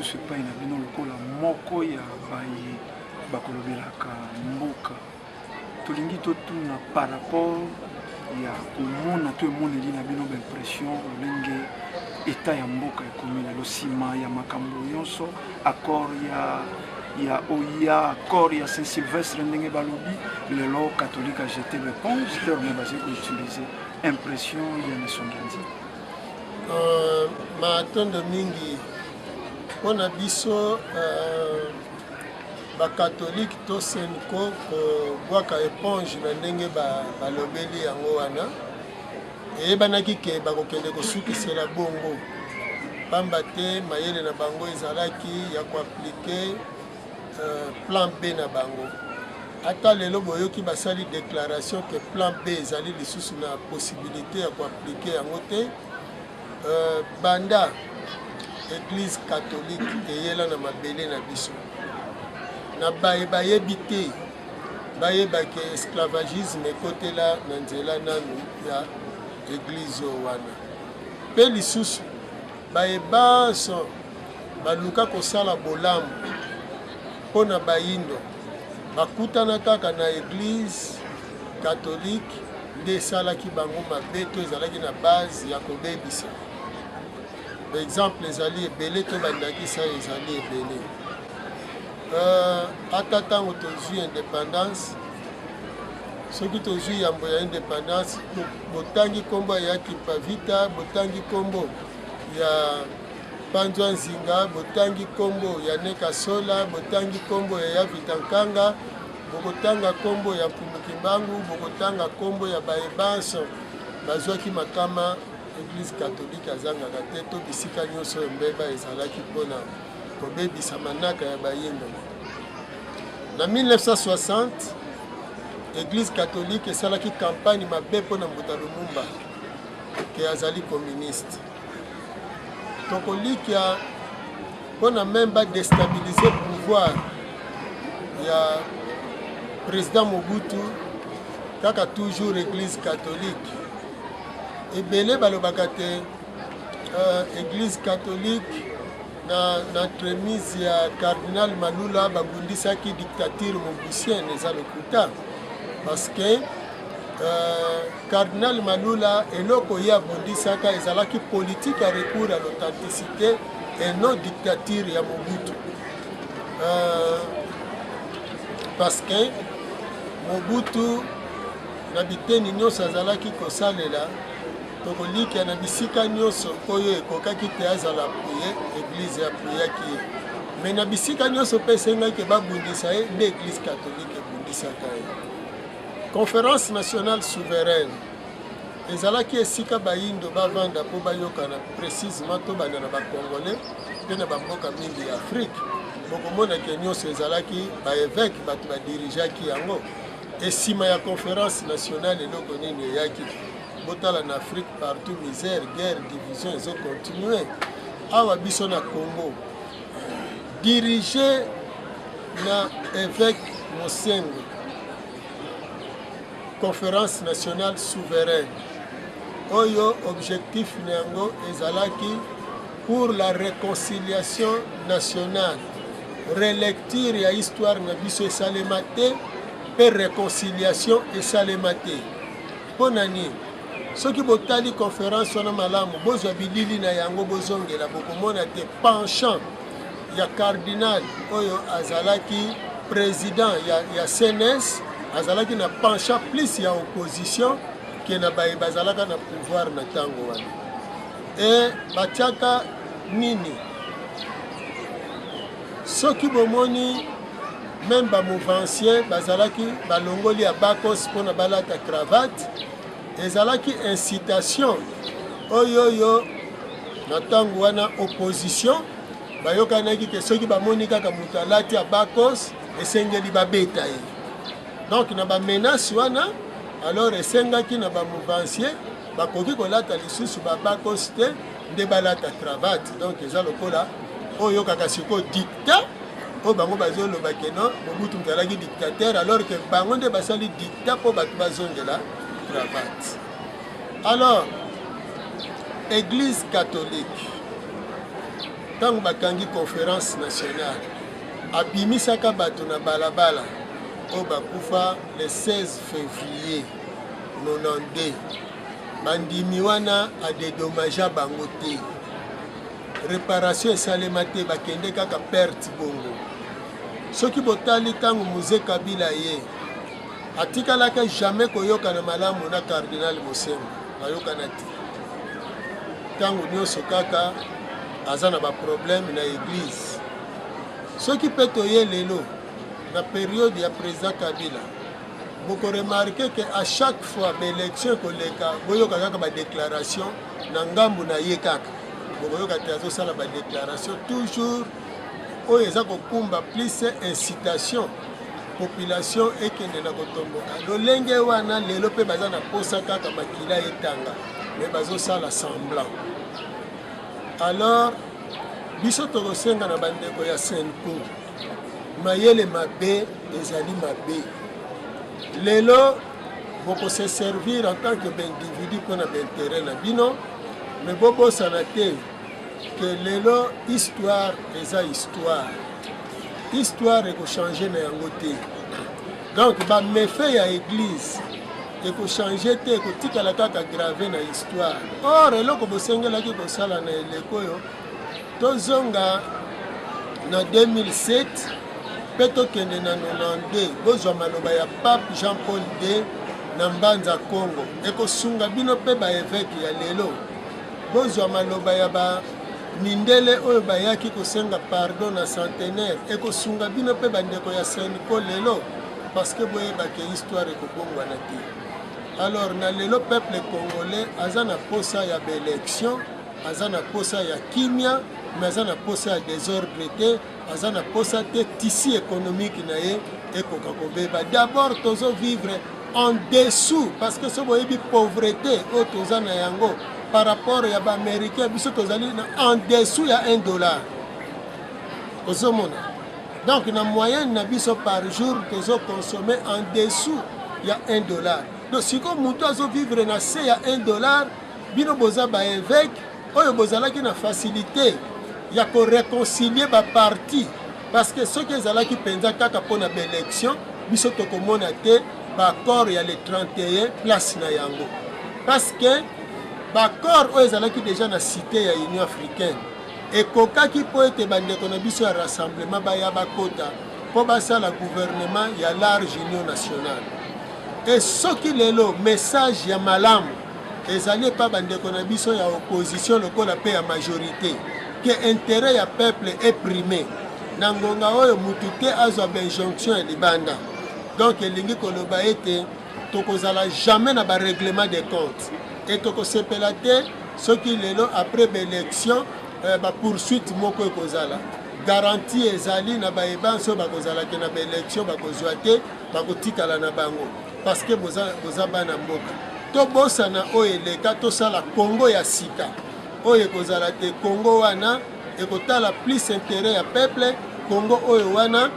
Susu epai na bino lokola moko ya baye bakolobelaka mboka, tolingi totuna par rapport ya komona to emoneli na bino baimpression lolenge etat ya mboka ekomi lelo nsima ya makambo nyonso, accord ya ya oya accord ya Saint Sylvestre, ndenge balobi lelo catholique a jeté l'éponge, terme bazali koutilize, impression ya Nesongi ya Nzila? Matondo mingi mpo na biso bakatolike to CENCO kobwaka éponge na ndenge balobeli yango wana. Eyebanaki ke bakokende kosukisela bongo, pamba te mayele na bango ezalaki ya koappliquer plan B na bango. Ata lelo boyoki basali déclaration ke plan B ezali lisusu na possibilité ya koappliquer yango te. Banda église catholique eyela na mabele na biso, na baye bayebi te, bayeba ke esclavagisme ekotela na nzela nanu ya église oyo wana. Mpe lisusu baye banso baluka kosala bolamu mpo na bayindo bakutana kaka na église catholique nde esalaki bango mabe to ezalaki na base ya kobebisa. Baexemple ezali ebele to bandakisa ezali ebele. Ata ntango tozwi indépendance, soki tozwi yambo ya indépendance, botangi nkombo ya Kimpa Vita, botangi nkombo ya Panzwa Nzinga, botangi nkombo ya Neka Sola, botangi nkombo ya Yavita Nkanga, bokotanga nkombo ya Mfumu Kimbangu, bokotanga nkombo ya baye banso bazwaki makama. Église catholique azangaka te to bisika nyonso oyo mbeba ezalaki mpona kobebisa manaka ya bayindo. Na 1960, église catholique esalaki campagne mabe mpona Mbuta Lumumba ke azali communiste. Tokolikia mpona même badéstabiliser pouvoir ya président Mobutu, kaka toujours église catholique. Ebele balobaka te église catholique na entremise ya cardinal Malula babundisaki dictature mobusienne. Eza lokuta, parce que cardinal Malula, eloko ye abundisaka ezalaki politique ya recours à l'authenticité et non dictature ya Mobutu, parce que Mobutu na biteni nyonso azalaki kosalela, tokolikia na bisika nyonso oyo ekokaki te azala appuyé, église appuyaki ye, mais na bisika nyonso mpe esengaki babundisa ye nde église catholique ebundisaka ye. Conférence nationale souveraine ezalaki esika bayindo bavanda mpo bayokana précisement. Tobanda na bacongolais mpe na bamboka mingi ya Afrique, bokomona ke nyonso ezalaki baévêque bato badirigeaki yango. Esima ya conférence nationale, eloko nini eyaki? Botala na Afrique partout, misère, guerre, division ezocontinue. Awa biso na Congo, dirigé na évêque Monsengwo, conférence nationale souveraine oyo objectif na yango ezalaki pour la réconciliation nationale, relecture ya histoire na biso esalema te mpe réconciliation esalema te. Mpo na nini? Soki botali conférence wana malamu, bozwa bilili na yango, bozongela, bokomona te penchant ya cardinal oyo azalaki président ya CNS azalaki na penchant plus ya opposition ke na baye bazalaka na pouvoir na ntango wana. E batiaka nini? Soki bomoni, même bamouvancier bazalaki balongoli ya bakos mpona balata cravate, ezalaki incitation oyo oyo na ntango wana opposition bayokanaki ke soki bamoni kaka moto alati abakos. Esengeli babeta ye. Donc na ba menace wana, alors esengaki na ba mouvancier bakoki kolata lisusu ba bakos te, nde balata cravate. Donc eza lokola oyo kaka sikoyo dictat oyo bango bazoloba ke non, Mobutu moto azalaki dictateur, alors que bango nde basali dictat mpo bato bazongela cravate. Alors Église catholique, ntango bakangi conférence nationale, abimisaka bato na balabala oyo bakufa le 16 février 92. Bandimi wana adédommagea bango te, réparation esalema te, bakende kaka perte bongo. Soki botali ntango Mzee Kabila ye atikalaka jamais koyokana malamu na cardinal Monsengwo, bayokana te. Ntango nyonso kaka aza na baproblème na église. Soki mpe toye lelo na période ya président Kabila, bokoremarquer ke à chaque fois baélection ekoleka, boyoka kaka badéclaration na ngambu na ye kaka, bokoyoka te azosala badéclaration toujours oyo eza kokumba plus incitation population ekende na kotomboka lolenge wana. Lelo mpe baza na posa kaka makila etanga, me bazosala semblant. Alors biso tokosenga na bandeko ya CENCO, mayele mabe ezali mabe. Lelo bokose servir en tant que baindividu mpona baintérêt na bino, me bobosana te ke lelo histoire eza histoire, histoire ekochange na yango te. Donc baméfaits ya église ekochange te, ekotikala kaka gravé na histoire. Or eloko bosengelaki kosala na eleko oyo, tozonga na 2007 mpe tokende na 92, bozwa maloba ya pape Jean Paul II na Mbanza Congo, ekosunga bino. Mpe baévêque ya lelo, bozwa maloba ya ba mindele oyo bayaki kosenga pardon na centenaire, ekosunga bino. Mpe bandeko ya CENCO lelo, parce que boyebake histoire ekobongwana te. Alors na lelo peuple congolais aza na posa ya baélection, aza na posa ya kimia, mais aza na posa ya désordre te, aza na posa te tissu économique na ye ekoka kobeba. D'abord tozovivre en dessous, parce que so boyebi pauvreté oyo toza na yango par rapport ya baaméricain, biso tozali na en dessous ya 1 dollar. Ozomona, donc na moyenne na biso par jour tozoconsommer en dessous ya 1 dollar. Donc sikoyo motu azovivre na se ya 1 dollar, bino boza baévêque oyo bozalaki na facilité ya koréconcilier baparti, parce que soki ezalaki mpenza kaka mpona baélection, biso tokomona te baaccord ya le 31 place na yango, parce que baaccord oyo ezalaki déjà na cité ya Union africaine ekokaki mpo ete bandeko na biso ya rassemblement baya bakota mpo basala gouvernement ya large union nationale. E soki lelo message ya malamu ezali epa bandeko na biso ya opposition lokola mpe ya majorité, ke intérêt ya peuple eprime na ngonga oyo, mutu te azwa bainjonction ya libanda. Donc elingi koloba ete tokozala jamais na barèglement de compte e tokosepela te soki lelo après baélection bapoursuite moko ekozala. Garantie ezali na bayebanso oyo bakozalaki na baélection, bakozwa te, bakotikala na bango, parce que boza, boza bana mboka. Tobosana oyo eleka, tosala Kongo ya sika oyo ekozala te. Kongo wana ekotala plus intérêt ya peuple. Kongo oyo wana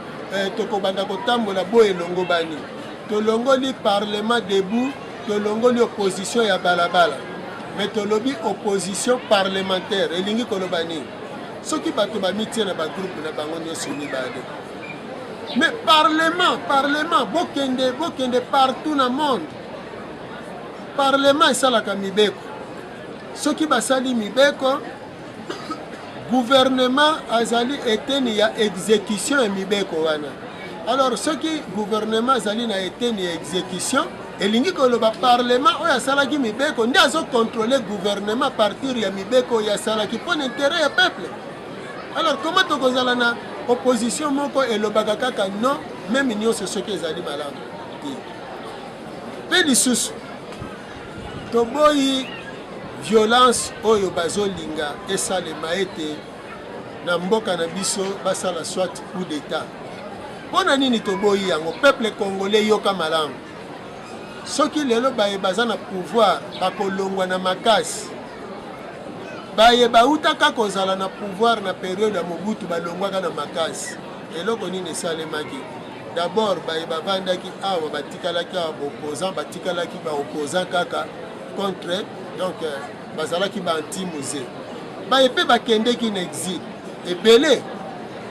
tokobanda kotambola boye elongo bani. Tolongoli parlement debout, tolongoli opposition ya balabala, mais tolobi opposition parlementaire. Elingi koloba nini? Soki bato bamitie na bagroupe na bango nyonso mibale, mais parlement, parlement, bokende, bokende partout na monde, parlement esalaka mibeko. Soki basali mibeko, gouvernement azali eteni ya exécution ya mibeko wana. Alors soki gouvernement azali na eteni ya exécution, elingi koloba parlement oyo asalaki mibeko nde azocontrôle gouvernement partir ya mibeko oyo asalaki mpo na intérêt ya peuple. Alors comment tokozala na opposition moko elobaka kaka non, même nyonso soki ezali malamu te? Mpe lisusu toboyi violence oyo bazolinga esalema ete na mboka na biso basala soit coup d'état. Mpo na nini toboyi yango? Peuple congolais, yoka malamu. Soki lelo baye baza na pouvoir bakolongwa na makasi, baye bautaka kozala na pouvoir na periode ya Mobutu balongwaka na makasi. Eloko nini esalemaki? D'abord baye bavandaki awa batikalaki awa baopposant, batikalaki baopposant kaka contre, donc bazalaki ba anti Mzee. Baye mpe bakendeki na exil ebele,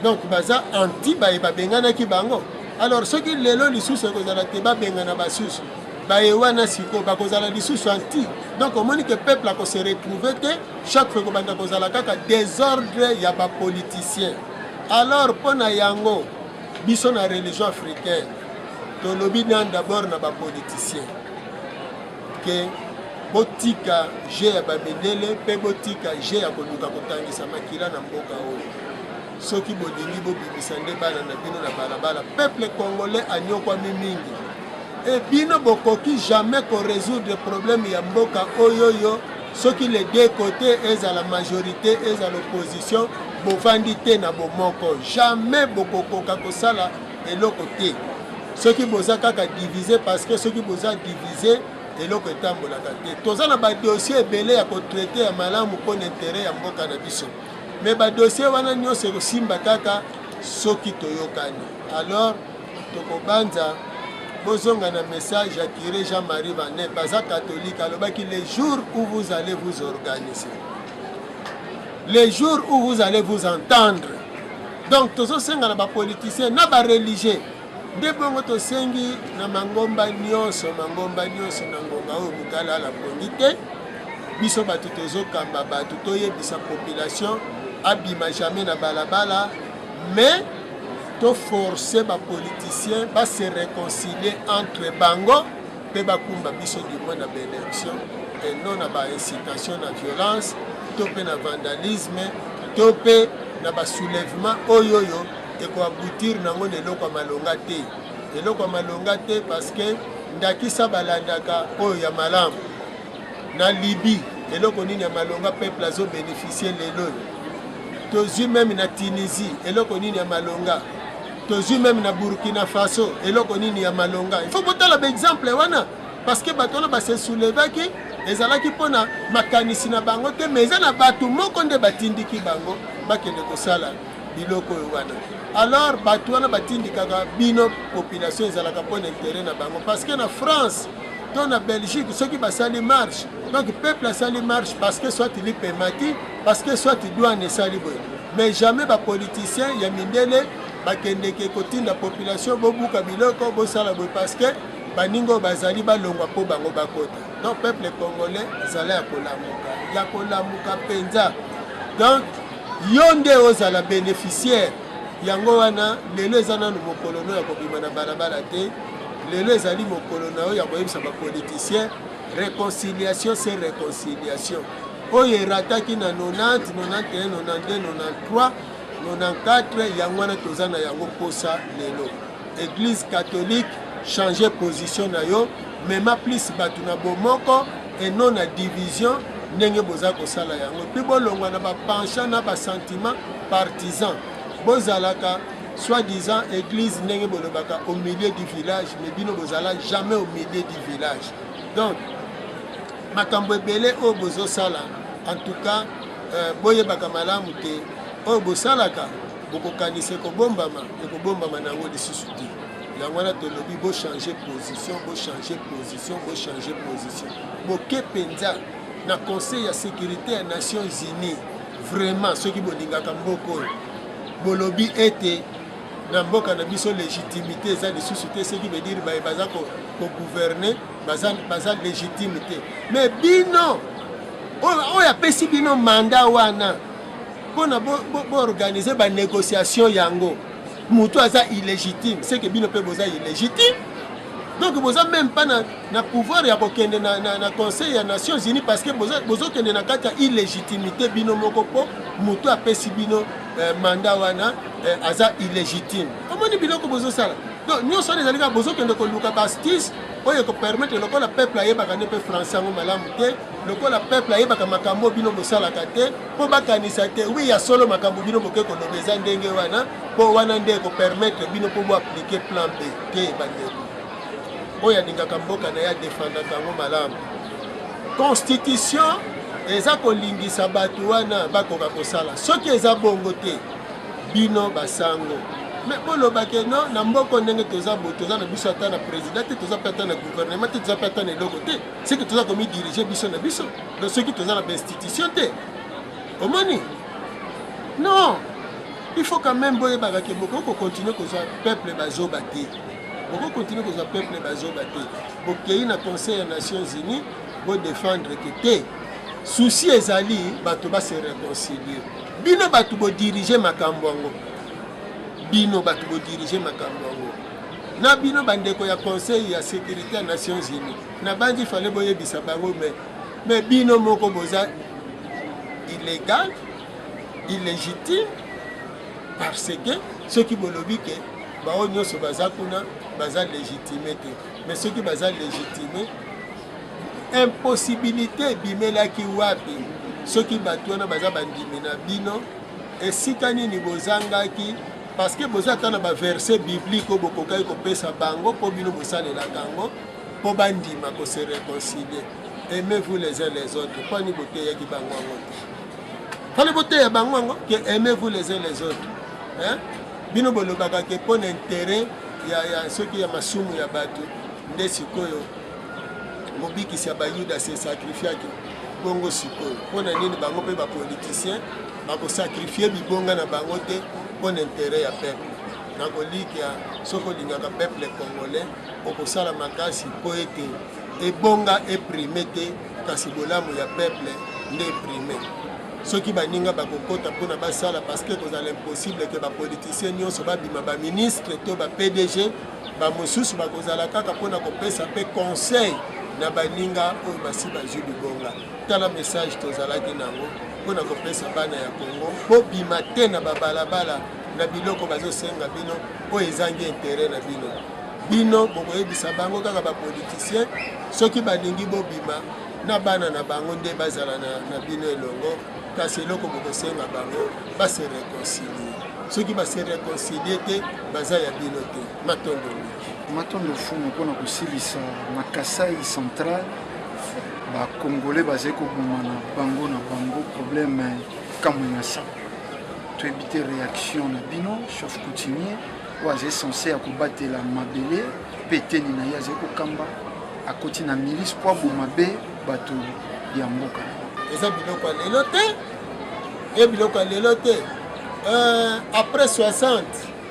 donc baza anti baye babenganaki bango. Alors soki lelo lisusu ekozala te babengana basusu, baye wana sikoyo bakozala lisusu anti. Donc omoni ke peuple akose retrouver te, chaque fois ekobanda kozala kaka désordre ya bapoliticien. Alors mpo na yango biso na religion africaine tolobi nani d'abord na bapoliticien ke botika jeu ya bamindele mpe botika jeu ya koluka kotangisa makila na mboka oyo. Soki bolingi bobimisa nde bana na bino na balabala, peuple congolais anyokwami mingi e bino bokoki jamais korésoudre problème ya mboka oyoyo soki les deux côtés, ezala majorité ezala opposition, bovandi te na bomoko. Jamais bokokoka kosala eloko te soki boza kaka divise, parce que soki boza divise, eloko etambolaka te. Toza na badossier ebele ya kotraiter ya malamu mpona intérêt ya mboka na biso, mais badossier wana nyonso ekosimba kaka soki toyokani. Alors tokobanza bozonga na message ya curé Jean-Marie Vianney, baza catholique, alobaki: les jours où vous allez vous organiser, les jours où vous allez vous entendre. Donc tozosenga na bapoliticien na bareligieux nde bongo, tosengi na mangomba nyonso, mangomba nyonso, na ngonga oyo moto alala pongi te. Biso bato tozokamba bato, toyebisa population abima jamais na balabala, mais toforce bapoliticien base réconcilier entre bango mpe bakumba biso du moins na baélection et non na baincitation na violence to mpe na vandalisme to mpe na basoulèvement oyo oyo ekoaboutir nango na eloko ya malonga te, eloko ya malonga te. Parce que ndakisa balandaka oyo ya malamu na Libye, eloko nini ya malonga peuple azobénéficie lelo oyo? Tozwi même na Tunisie, eloko nini ya malonga? Tozwi même na Burkina Faso, eloko nini ya malonga? Il faut botala baexemple wana, parce que bato wana base soulevaki, ezalaki mpona makanisi na bango te, mais eza na bato moko nde batindiki bango bakende kosala biloko oyo wana. Alors bato wana batindikaka bino population, ezalaka mpona intérêt na bango. Parce que na France to na Belgique, soki basali marche, donc peuple asali marche parce que soit lipemaki, parce que soit douane esali boye, mais jamais bapoliticien ya mindele bakendeke kotinda population bobuka biloko, bosala boye, parce que baninga oyo bazali balongwa mpo bango bakota. Donc peuple congolais, ezala ya kolamuka, ya kolamuka mpenza. Donc yo nde ozala bénéficiaire. Yango wana lelo eza nanu mokolo no ya kobima na balabala te. Lelo ezali mokolo na yo ya koyebisa bapoliticien: réconciliation, c'est réconciliation. Oyo erataki na 90, 91, 92, 93, 94, yango wana toza na yango mposa lelo. Église catholique, changer position na yo, mema plus bato na bomoko et non na division ndenge boza kosala yango. Mpe bolongwa na bapenchant na basentiment partisan. Bozalaka soi-disant église, ndenge bolobaka, au milieu du village, mais bino bozala jamais au milieu du village. Donc makambo ebele oyo bozosala, en tout cas boyebaka malamu te, oyo bosalaka, bokokanisa ekobombama, ekobombama na yango lisusu te. Yango wana tolobi bochange position, bochange position, bochange position. Boke mpenza na Conseil ya sécurité ya Nations unies. Vraiment, soki bolingaka mboka oyo, bolobi ete na mboka na biso légitimité eza lisusu te, ce qui veut dire baye baza kogouverner baza, baza légitime te. Mais bino oyo apesi bino mandat wana mpona boorganize banégociation yango, moto aza illégitime, c'est que bino mpe boza illégitime. Donc boza même pas na pouvoir ya kokende na Conseil ya Nations unies, parce que bozokende na kati ya illégitimité bino moko, mpo moto apesi bino mandat wana aza illégitime. Omoni biloko bozosala. Donc nyonso wana ezali kaka bozokende koluka baastuce oyo ekopermettre, lokola peuple ayebaka nde mpe français yango malamu te, lokola peuple ayebaka makambo oyo bino bosalaka te, mpo bakanisa te wi ya solo makambo bino boke koloba eza ndenge wana, mpo wana nde ekopermettre bino mpo boaplike plan B te. Bandeko oyo alingaka mboka na ye adefendaka yango malamu. Constitution eza kolingisa bato wana bakoka kosala. Soki eza bongo te, bino basango me boloba ke no na mboko ndenge toza bo, toza na biso ata na président te, toza mpe ata na gouvernement te, toza mpe ata na eloko te, soki toza komidirige biso na biso, donc soki toza na bainstitution te, omoni non, il faut quand même boyebaka ke bokoki kocontinue kozwa peuple bazoba te, bokoki kontinue kozwa peuple bazoba te. Bokei na Conseil ya Nations Unies, bodefendre ke te, souci ezali bato base réconcilier. Bino bato bodirige makambo yango, bino bato bodirige makambo yango na bino bandeko ya Conseil ya sécurité ya Nations Unies, na bandi fale boyebisa bango me bino moko boza illégal, illégitime, parce que soki bolobi ke baoyo nyonso baza kuna baza légitime te, mais soki baza légitime, impossibilité ebimelaki wapi? Soki bato wana baza bandimi na bino, esika nini bozangaki? Parce que boza ata na baverset biblique oyo bokokaki kopesa bango mpo bino bosalelaka yango mpo bandima kose réconcilier. Aimez-vous les uns les autres, mpo ani boteyaki bango yango te? Fale boteya bango yango ke aimez-vous les uns les autres, hein? Bino bolobaka ke mpo na intérêt ya soki ya masumu ya bato nde sikoyo mobikisi ya Bayuda se sacrifiaki. Bongo sikoyo mpo na nini bango mpe bapoliticien bakosakrifie bibonga na bango te mpo na intérêt ya peuple? Nakolikia soki olingaka peuple congolais, okosala makasi mpo ete ebonga eprime te, kasi bolamu ya peuple nde eprime. Soki baninga bakokota mpona basala, parce que ekozala impossible ke bapoliticien nyonso babima baministre to ba PDG, bamosusu bakozala kaka mpona kopesa mpe conseil na baninga oyo basi bazwi bibonga. Tala message tozalaki nango mpona kopesa bana ya Congo: bobima te na babalabala na biloko bazosenga bino oyo ezangi intérêt na bino. Bino bokoyebisa bango kaka bapoliticien, soki balingi bobima na bana na bango nde bazala na bino elongo, kasi eloko bokosenga bango, base réconcilier. Soki base réconcilier te, baza ya bino te. Matondo mingi. Matondo fumu. Mpona kosilisa, na Kasai Central bakongole bazali koboma na bango na bango, problème Kamwina Nsapu, toyebi te réaction na bino. Chef coutumier oyo azali censé ya kobatela mabele mpe eteni na ye, azali kokamba, akoti na milice mpo aboma be bato ya mboka. Eza biloko ya lelo te, e biloko ya lelo te. Après 60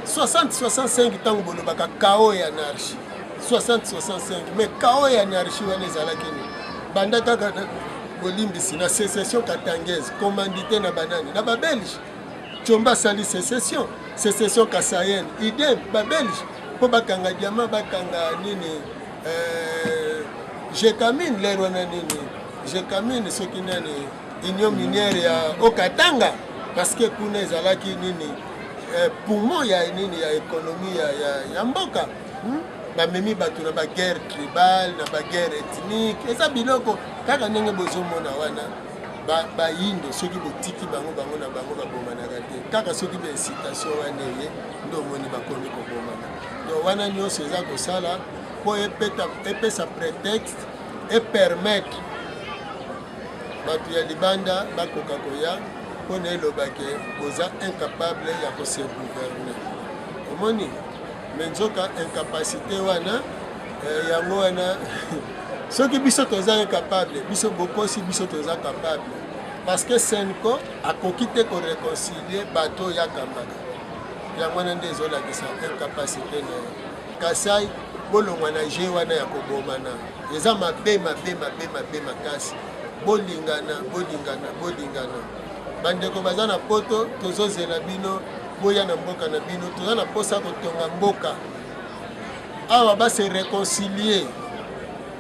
60 65, ntango bolobaka chaos ya anarchie 60 65, mais chaos ya anarchie wana ezalaki nini? Banda kaka bolimbisi na sécession katangaise, commandité na banani? Na Babelge. Tshomba asali sécession, sécession kasaïenne, idem, Babelge, mpo bakanga diamant, bakanga nini, Gécamines lere wana, nini, Gécamines soki nani, union minière ya Okatanga, parce que kuna ezalaki nini, poumon ya nini, ya économie ya mboka, Bamemi bato na baguerre tribale, na baguerre ethnique. Eza biloko kaka ndenge bozomona wana. Bayindo soki botiki bango, bango na bango babomanaka te. Kaka soki baincitation wana eye, nde omoni bakomi kobomana. Donc wana nyonso eza kosala mpo epesa prétexte, epermettre bato ya libanda bakoka koya mpona eloba ke boza incapable ya kose gouverner. Omoni, me nzoka incapacité wana, yango wana soki biso toza incapable, biso bokosi, biso toza capable, parce que CENCO akoki te koréconcilie bato oyo akambaka. Yango wana nde ezolakisa incapacité na ye. Kasai, bolongwa na jeu wana ya kobomana, eza mabe, mabe, mabe, mabe makasi. Bolingana, bolingana, bolingana. Bandeko baza na Poto, tozozela bino boya na mboka na bino. Toza na mposa kotonga mboka awa. Base réconcilier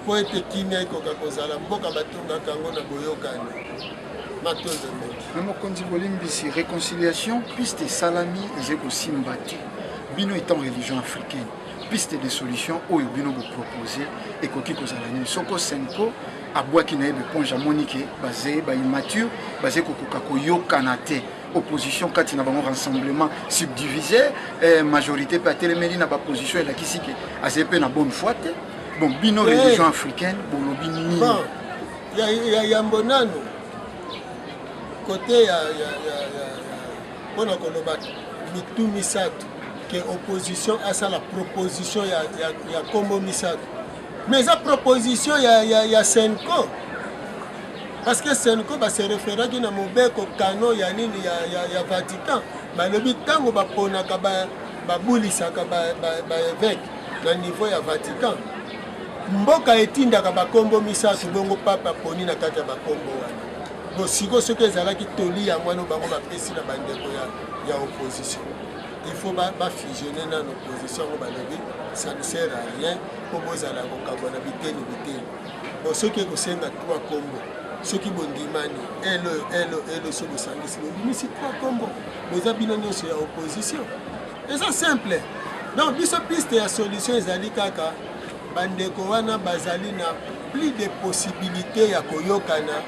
mpo ete kimia ekoka kozala. Mboka batongaka yango na boyokani. Matondo mingi. Me mokonzi, bolimbisi, réconciliation piste esalami, ezali kosimba te. Bino étant religion africaine, Piste de solution oyo bino bopropose ekoki kozala nini soko Cenco abwaki na ye beponge, amoni ke baze baimmature, baze kokoka koyokana te, opposition kati na bango, rassemblement subdivisé, majorité mpe atelemeli na baposition, elakisi ke azali mpe na bonne foi te. Bon, bino religion africaine bolobi nini? Bon, ya yambo nano, kote ya mpona koloba mitu misato ke opposition asala proposition ya kombo misato, mais eza proposition ya Cenco, parce que Cenco base référaki na mobeko canon ya nini ya Vatican. Balobi ntango baponaka, babulisaka baévêque na niveau ya Vatican, mboka etindaka bakombo misato, bongo papa aponi na kati ya bakombo wana. Bo sikoyo, soki ezalaki toli yango wana bango bapesi na bandeko ya opposition, il faut bafusionne nano opposition yango. Balobi ça ne sert à rien mpo bozala kokabwa na biteni biteni. Bon, soki ekosenga trois kombo, soki bondimani elo elo elo, so bosangisi, bobimisi trois kombo, boza bino nyonso ya opposition, eza simple. Donc biso, piste ya solution ezali kaka bandeko wana bazali na plus de possibilité ya koyokana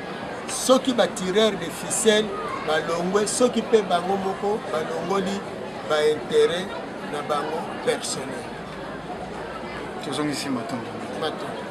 soki batireur de ficelle balongwe, soki mpe bango moko balongoli baintérêt na bango personnel. Tozongisi matondo. Matondo.